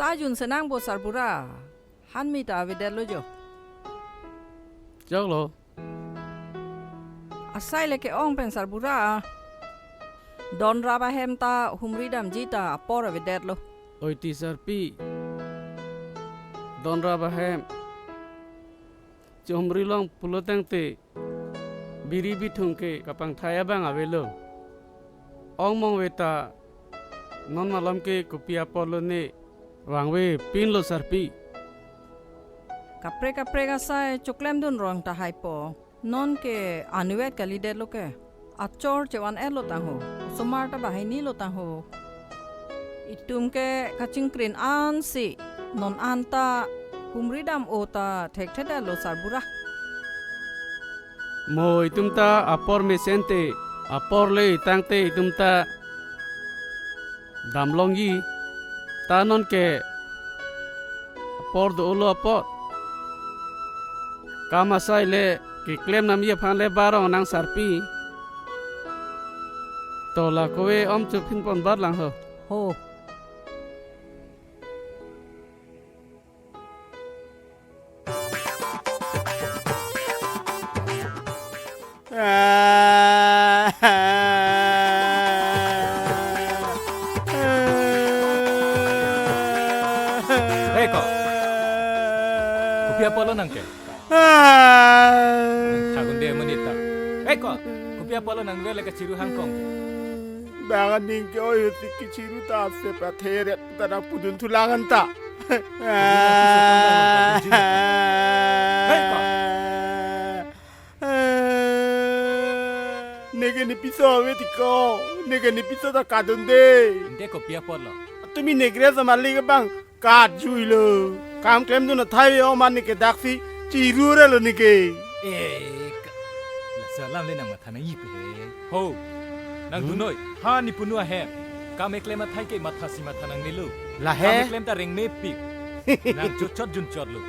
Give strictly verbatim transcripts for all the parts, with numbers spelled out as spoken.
Ta jun senang bo sarbura. Hanmi ta avedetlo jo. Choklo. Asai le ke-ong pen sarbura. Donrap ahem ta humri damji ta apor avedetlo. Oi ti sarpi. Donrap ahem chehumri long pulo tangte biri bithung ke kapangthai abang avelo. Ong mong ve ta non malom ke kopi apor lone vangve pinlo sarpi. Kaprek kaprek asai choklemdun rong tahai po. Non ke anuvet kalidetlo ke. Achor chevan-etlo tangho. Osomar ta banghini lo tangho. Itum ke kachingkrin ansi. Non anta humri dam-o ta thekthedetlo sarbura. Mo itum ta apor mesen te, apor le tangte itum ta damlongji, ta non ke apor do-olo apot. Kam asai le keklem namji aphan le barong nang sarpi. To la kove om chophin pon bat lang ho. Ho. Hei, ko. Kopi apotlo nang ke? Thagun de menit ta. Hei, ko. Kopi apotlo nang vele kachiru hangkong. Bang aning ke oi huti kichiru ta se pathe ret ta nang pudun thulang anta. Hei, ko. Neke ne piso ave ti ko. Neke ne piso ta kadun de. Ante kopi apotlo? Tumi negre samali ke bang. Kat juilo. Kam klemdun athai ve oman neke daksi chirurelo neke. Eh, ka-, laso alam le nang matha nangji pe he. Ho. Nang Hmm? dunoi. Ha ne punu ahem. Kam keklem athai ke mathasi matha nangnelo. La he? Kam keklem ta rengmepik. Nang chotchot junchotlo.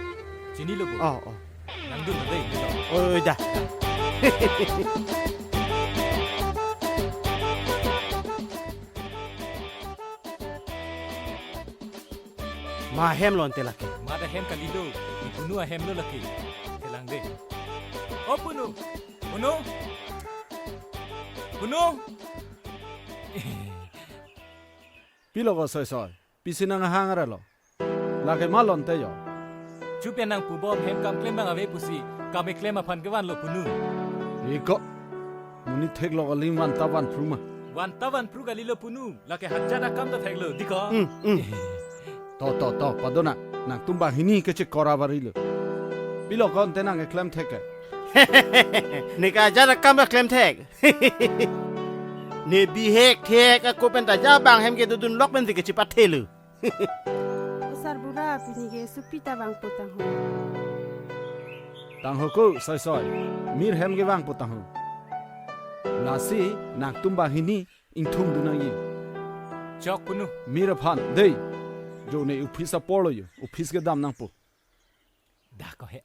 Chinilo bo. Oh, oh. Nang dun dei. Oi, da. Ma ahem lo ante lake? Mat ahem kalilo, ne punu ahem lo lake. Thelang dei. O punu. Punu. Punu. Pilo ko soi soi. Pisi nang hang arelo. Lake ma lo ante jo. Chupe nang pubom hem kam klem bang ave pusi. Kam keklem aphan kevanlo punu. Iko. Monit theklok aling van ta van phru ma. Van ta van phru kalilo punu. Lake hajar akam ta theklo, dei ko. Mm, mm. To, to, to, padona. Nangtum banghini kechekor avarilo. Pilo ko ante nang keklem thek ke? Neke hajar akam ta klem thek. Ne bihek thek ako pen ta ja bang hem kedodunlok pen si kechepathelo. O sarbura, pini ke supi ta vangpo tangho. Tangho ko, soi soi. Mir hem kevangpo tangho. Lasi nangtum banghini ingthumdun nangji. Chok punu. Mir aphan, dei. Jo ne office apor lo jo. Office kedam nangpo. Da ko he.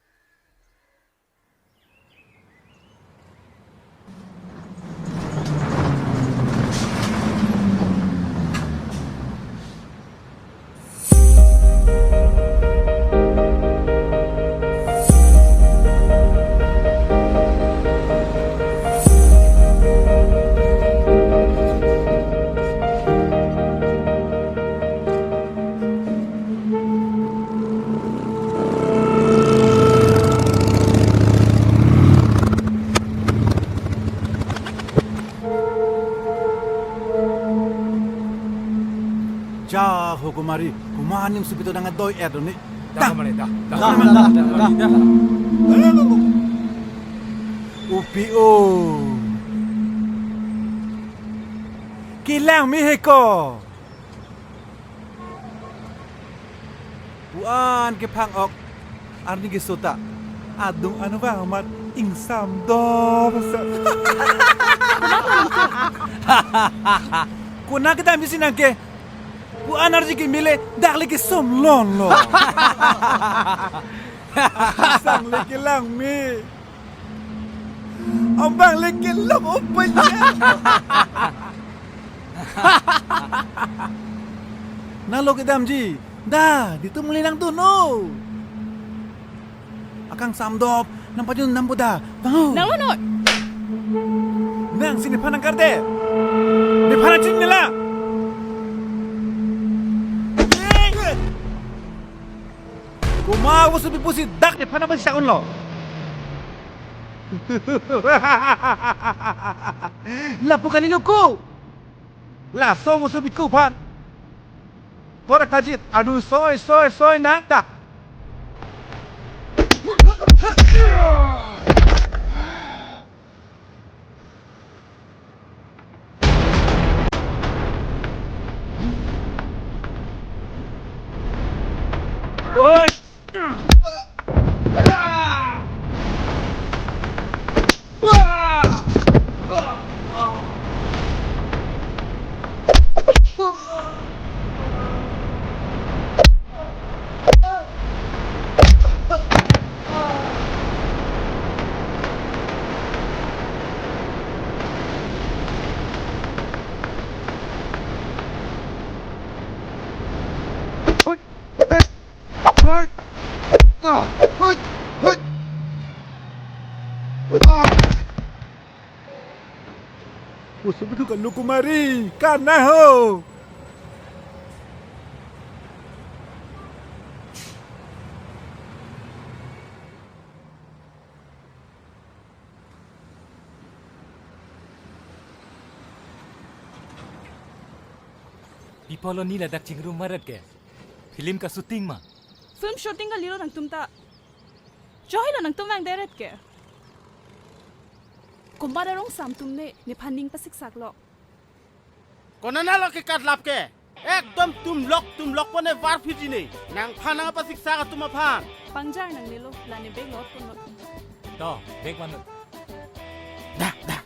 Ja ho kumari, komat aning supi to nang adoi et doni. Da, da, kumari, da, da. Da, da, da, da. Upi o. Kelang me he ko. Pu-an kephang-ok arni keso ta adung anvang amat ingsam do masa. Konat kedamji si nang ke? Pu-an arje keme le dak le kesom lonlo. Sang le kelang me. Abang le kelong open ya. Nang lo kedamji, Da, ditum muli nangdunnon. Akang samdop, nangpajun namboda. Vang ho. Nang unoi. Nangsi nephan nangkardet. Nephan nangchinine lang. Komat oso bipusi dak nephan nangpasi sak unlo. Lapu kali lo ko. Laso oso bikhu aphan. Kora kajit adu soi soi soi nang ta. Oi! Usuk itu kan lo Kumari, kana ho. Pi apotlo ne ladak chingrum maret ke? Film ka shooting ma? Film shooting kalilo nangtum ta. Choi lo nangtum vangdet ke. Komat arong sam atum ne, nephan ning pasiksak lo. Konat lo ke katlap ke. Ekdom tumlok tumlok pone var phit ji ne. Nangphan nangpasiksak atum aphan. Pangjar nangnelo, la ne bag lot pon lo. To, bag vannon. Da, da.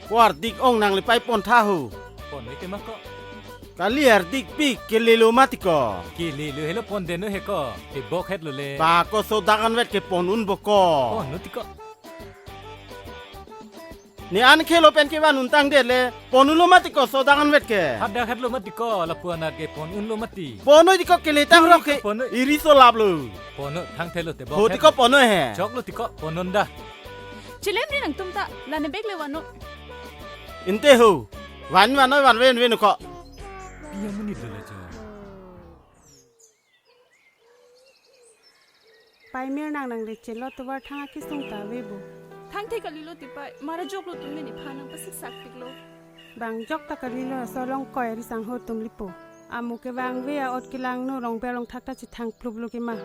Ko ardik ong nanglepai pon tha ho. Pon oi tema ko. Kali ardik pi kelelo mati ko. Kelelo helo pondetnon he ko. Tebok het lo le. Ba ko sodak anvet ke pon unpo ko. Pon oi ti ko. Ne an khelo pen kevan untang det le. Pon unlo mati ko sodak anvet ke. Hadak het lo mati ko lapu anat ke pon unlo mati. Pon oi ti ko kele tang rok ke. Pon oi. Iri solap lo. Pon oi thangthelo tebok. Ho ti ko pon oi he. Chok lo ti ko pon un da. Chilem ri nangtum ta, la ne bag le vannon. Inte ho. Van vannon van ven ven ko. Pi amonit lo le cho. Pai mir nang nang le chelo tovar thang akisung ta ave bo. Thangthe kalilo ti pai, mara jok lo atum ne nephan nangpasiksak pik lo. Bang jok ta kalilo, solong koi ri sang ho atum lipo. Amu kevangve a-ot kelangno rong berong thak ta chethang plup lo ke ma.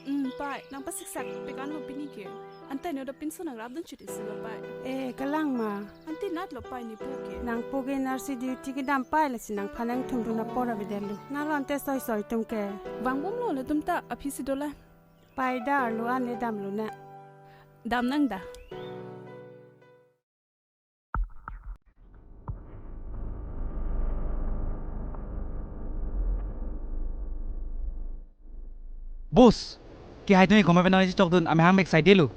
Hmm, pai, nangpasiksak pik anlo pini ke. Ante ne da pinso nangrapdun chit isi lo pai. Eh, kalang ma. Ante nat lo pai ne po ke. Nangpo ke nurse duty kedam pai lasi nangphan nangthumdun apor avedetlo. Nalo ante soi soi atum ke. Vangbom lo latum ta aphi si dolang. Pai da arlo an le damlonang. Dam nang da. Boss, kehai atum ke komat pen nangchechokdun, amahang mek saidelo.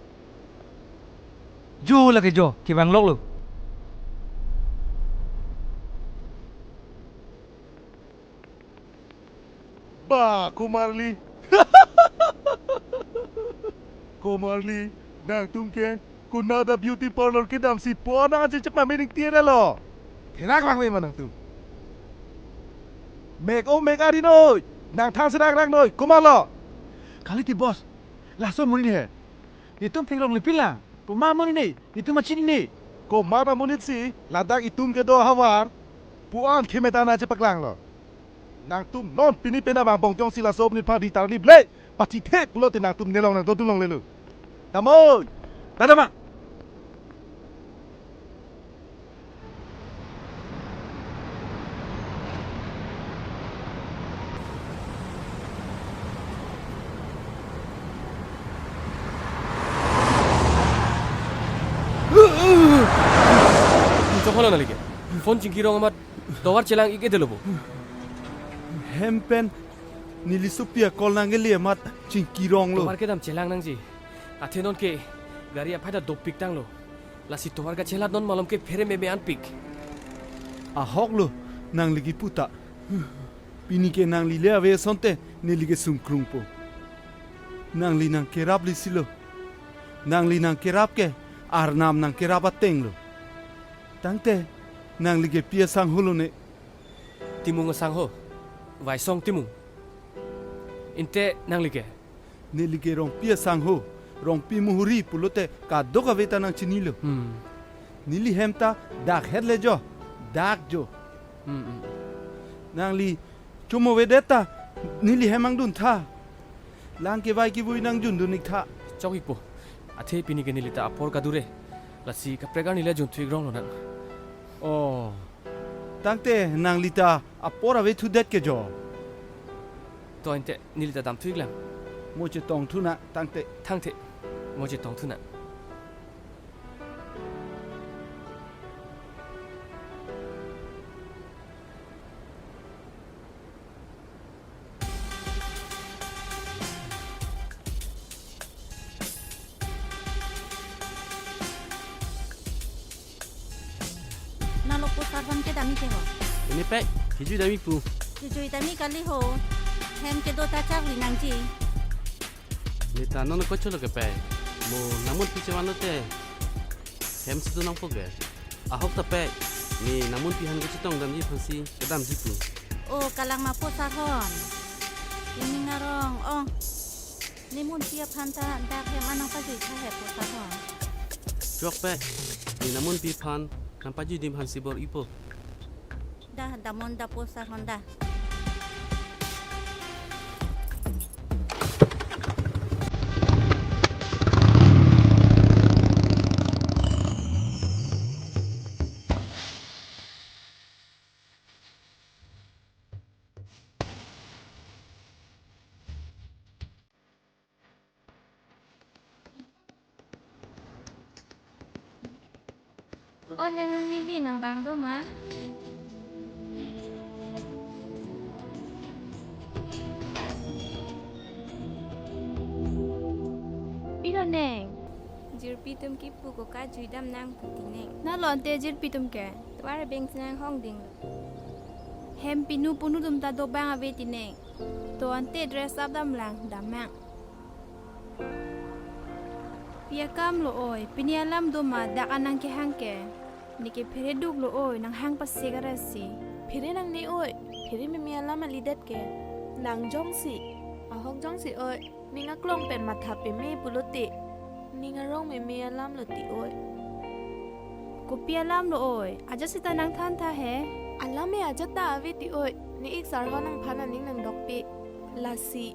Jo lake jo, kevang lok lo. Ba, Komarli. Komarli, nangtum ke konat a-beauty parlour kedamsi pon nang ansi chepame ning tiere lo. Therak vangve ma nangtum. Mek o mek ari noi, nang than serak rak noi, komatlo. Kali ti boss, laso amonit he. Netum theklongle pila, komat amonit ne, netum machinine. Komat amonit si, ladak itum kedo ahavar, pu-an khemeta nangchepaklanglo. Nangtum non pini pen abang bong jongsi laso amonit aphan ri tarlip le, pachithek pulote nangtum nelong nangdodun longlelo. Damoi! Dadama! Choklo nangli ke. Phone chingki rong amat tovar chelang ik-edetlo bo. Hem pen neli sopi akol nangkele amat chingki ronglo. Tovar kedam chelang nangji. Athe non ke gari aphai ta dopik tanglo. Lasi tovar kachelat non malom ke phere meme anpik. Ahok lo, Nangli kipu ta. Pini ke nangli le ave asonte neli ke sungkrungpo. Nangli nangkerap lisilo. Nangli nangkerap ke Arnam nangkerap atenglo. Tangte nangli ke pi asangho lone? Timung asangho. Vaisong Timung. Inte nangli ke? Neli ke Rongpi asangho, Rongpi Muhuri pulote kadokave ta nangchinilo. Hmm. Neli hem ta dak het le jo, dak jo. Hmm, hmm. Nangli chomo avedet ta, neli hem angdun tha. Lang kevai kevui nangjundun ik tha. Chok ikpo. Athe pini ke neli ta apor kadure. Lasi kaprek arni le junthu ik rong lonang. Oh. Tangte nangli ta apor avethudet ke jo. To inte neli ta damthu iklang. Mo chetongthu nang tangte. Tangte. Mo chetongthu nang. Nalo po sarvan kedam ik ke ho? Ini pek, kejui dam ik pu. Kejui dam ik kali ho. Hem kedo ta chakri nangji. Ne ta non kocholo ke pek. Mo nangmunpi chevan lote hem si do nangpo ke. Ahok ta pek. Ne nangmunpi aphan kachetong damji aphansi kedamji pu. O kalang ma po sarvan. Ining arong, oh. Ne munpi aphan ta dak hem anang pajui tha he po sarvan. Chok pek. Ne nangmunpi aphan nangpajui dim aphansi bor-ipo. Da, damnon da po sarvan da. O neng, neli nang bang do ma? Pilo neng? Jirpi atum kipu ko kajui dam nang puti neng. Nalo ante jirpi atum ke? Tovar abeng si nanghong dinglo. Hem pinu punu atum ta dobang ave ti neng. To ante dress up damlang, dam nang. Pi akam lo oi, pini alam do ma dak an nangkehang ke. Ne ke phere duk lo oi, nanghang pasik arasi. Phere nangne oi, phere meme alam kalidet ke. Nang jongsi, ahok jongsi oi, ning aklong pen matha peme pulote. Ning arong meme alam lo ti oi. Kopi alam lo oi, ajat sita nangthan tha he. Alam me ajat ta ave ti oi, ne ik sarvan nangphan aning nangdokpe. Lasi,